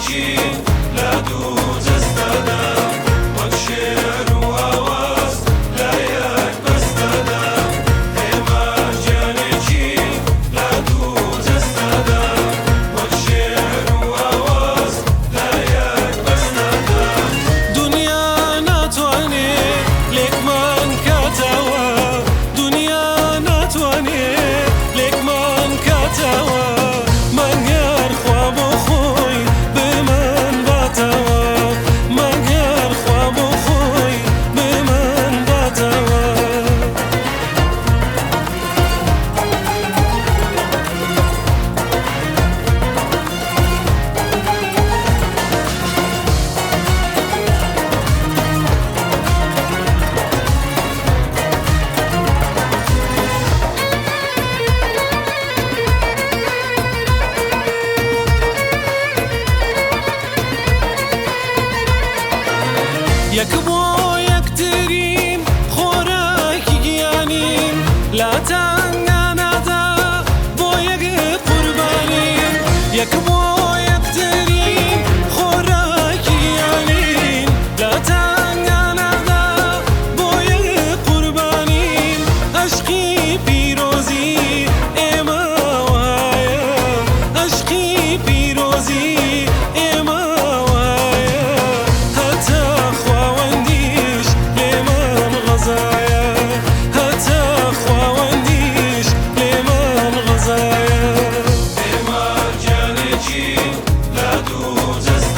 گیانێکین لە دوو جەستەدا، وەک شێعر و ئاواز لە یەک بەستەدا. ئێمە گیانێکین لە دوو جەستەدا، وەک شێعر و ئاواز لە یەک بەستەدا. دونیا ناتوانێ لێکمان کاتەوە، دونیا ناتوانێ لێکمان کاتەوە، مەگەر خوا بۆ خۆی بمان باتەوە، مەگەر خوا بۆ خۆی بمان باتەوە. یەک بۆ یەکترین خۆراکی گیانین، لە تەنگانەدا بۆ یەک قوربانین. یەک بۆ یەکترین خۆراکی گیانین، لە تەنگانەدا بۆ یەک قوربانین. ئەشقی پیرۆزی ئێمە وایە، ئەشقی پیرۆزی ئێمە وایە، هەتا خواوەندیش لێمان غەزایە، هەتا خواوەندیش لێمان غەزایە. ئێمە گیانێکین لە دوو جەستەدا.